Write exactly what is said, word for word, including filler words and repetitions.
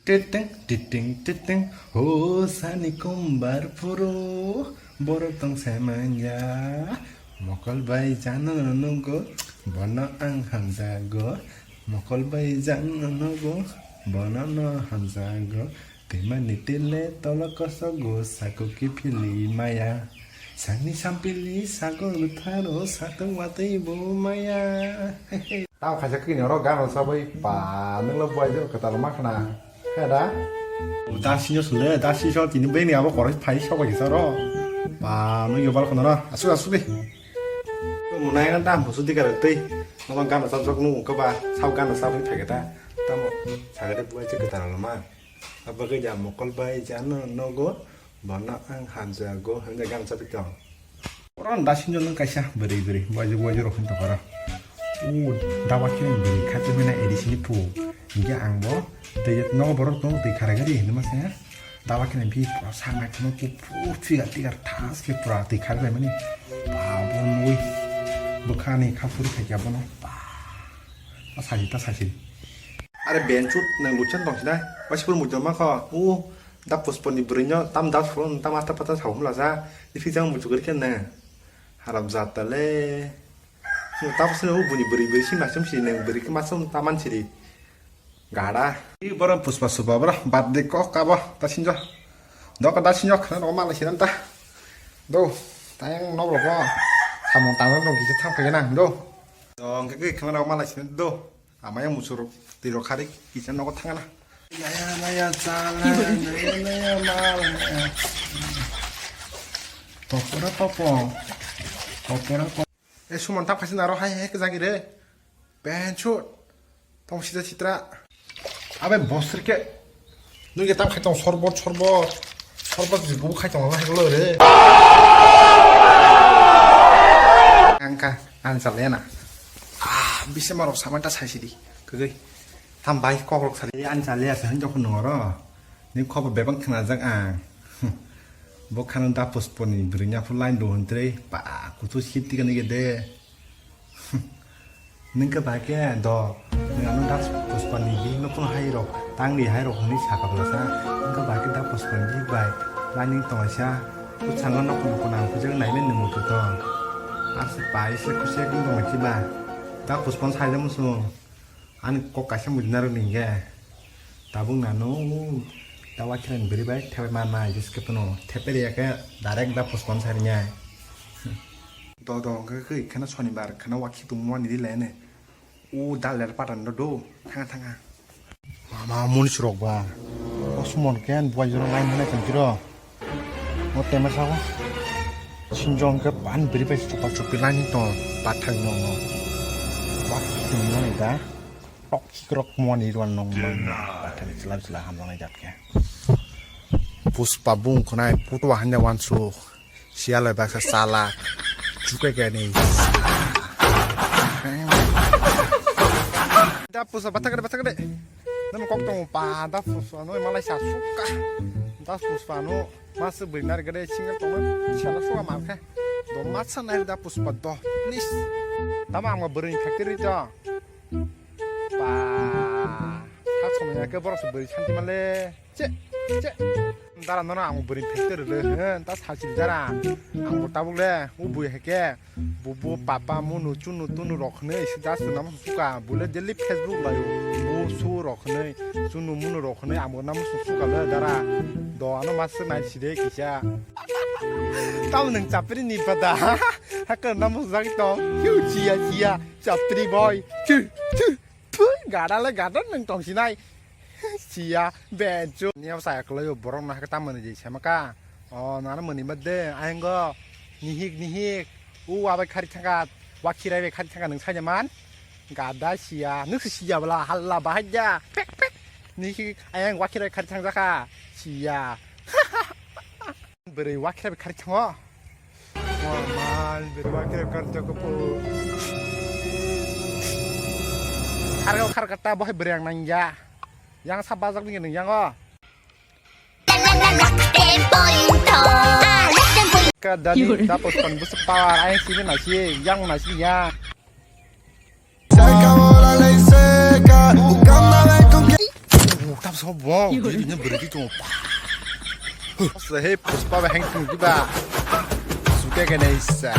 Titeng, titeng, titeng, ho sani kombar phuru, borok tong sai manya. Mokol bai jano nogo, bono ang hamjago. Mokol bai jano nogo, bono no hamjago. Twimani tile tolo kosogo, sako kiphili maya. Sangni sampili, sako rutharo, satung watwi bo maya. Tamo khaisa kini oro gana sabwi pa, nwnglo buai jero kwtal ma khna. He da? Da sinjo sule, da sinjo tini bini abo koroi phai sok bai saro. Pa, nwng yo bal khna ra. Asu, asu de. Munai na dam busu dikar tei. Nono gana sabjak nu ko ba, sab gana sabwi phai ta. Tamo sagade buai jero kwtal ma. Abo ke ja mokol bai jano nogo, bono ang hamjago, hwnwi gana sabwi tong. Oro da sinjo nwng kaisa bwrwi bwrwi, buaijak buaijak rok hinwi tongkha oro. O, dawa khe bwrwi kha tongmani A D C ni phu. Hinkhe ang bo twi no borok tong twi kharwi gari hinwi ma saya. Dawa khe bhi pura sa nai kheno kuphur phiya tigar thas khe pura twi kharwi bai mani. Ba bo nui bwkhani kha phuri khaikya bono. Ba ta sasi ta sasi. Are benchut nang luchan tong sinai. Wasi pur mujor ma kho. O, da pusponi bwrwi no tam da phuru tam asta pata sa humla sa. Ifi jang mujor khe nang. Haram jat ta le. Tapos no buni bwrwi bwrwi si masum si nang bwrwi khe masum ta man siri. Gada. I borom puspa supa bro. Birthday kok kabo. Ta sinjo. Dok da sinjo khna no malai sinan ta. Do. Tayang no bro bo. Samung tang no kisa thang kaya nang do. Do ngke ke khna no malai sinan do. Amaya musur tiro khari kisa no thang na. Naya naya chala, naya naya mal. Popora popo. Popora popo. E suman tap khasi naro hai hai ke jagi re. Penchut. Tong sida sitra. Abe bosri ke. Nung ke tap khai tong sorbot sorbot. Sorbot ji bu khai tong hai lo re. Angka ansa lena. Ah, bise marok samanta sai sidi. Kagoi. Tam bai kok rok sari ansa le asa hin jokon nung oro. Ni khobo bebak khna jak ang. Bo khana da pusponi bwrwi nya phu line do hon tre. Pa kutu sip tika ni ge de. Nung khe bai khe do, nung ano da puspani bihikno phano hai rok, tangri hai rok hwnwi sakha bwlasa. Nung khe bai khe da puspani bihik bai, planning tonglaisa, bwskango nokho nokho nang khuijak naimani nung muitu tong. Ase pai se khusiya khe tongma khiba, da puspano sai de muchung, ani kok kaisa mujina rok ni hwnkhe. Tabuk nano, da wakhirani bwrwi bai thepai ma nai, jeskhe phano thepai rwya khe direct da puspano sai rwya. Do do hwnkhe khe kheno sonibar kheno wakhi tongmani ri lainai. O da ler patan do do thanga thanga. Mama munis rok ba. O sumon ken buai jora line hwnai kan tiro. O temesa o. Sinjong ke pan biri bai chupa chupi line to pathai no no. Wakhi tongmani da. Tok hikrok moni rwan nong man. Pathani chila chila hamlong jat ke. Puspa bung khonai putu hanya wansu. Sialai baksa chala. Chukai kani. Da pusa bathakade bathakade. Nam kok tong pa da pusa no malai sa suka. Da pusa no mas beri nar gade single tong siala suka malkha. Do matsa nai da puspa do. Please. Tama ang beri factory to. Pa. Kha somya ke borok se beri santi male. Che, che. Dara nono ang bwrwi phekte rwle, he, ta sachil dara. Ang bo tabuk le, o bui heke, bubu, papa, munu, chunu, tunu rok hwnwi, se das namo suka, bule daily Facebook layo, bu su rok hwnwi, chunu munu rok hwnwi, ang bo namo suka le dara. Do ano mas nai side kisa. Tamo nang chapri ni pada, haka namo jagi tong, hiu chia chia, chapri boy, chu, chu. Pui, gada le gada nang tong sinai. Sia, benchu. Niya saya kelayo borok no hake tamani je semaka. O, nana mani made, ayango. Nihik, nihik. U abai khari thangka, wakhirai bai khari thangka nang saja man. Gada sia, nung se sia bala halla bahai ja. Pek, pek. Nihik, ayang wakhirai khari thangjaka. Sia. Bwrwi wakhe bai khari thango. Normal bwrwi wakhe bai khari thango po. Kharga kharga ta bohai bwrwi ang nangya. Yang sa bajak ni nang yango. Ka dani tapos pan bus power ai sini nasi yang nasi ya. Oktam so bo, bini bini bwrwi tong. He, puspa ba hang tong diba. Suke ke nei sa.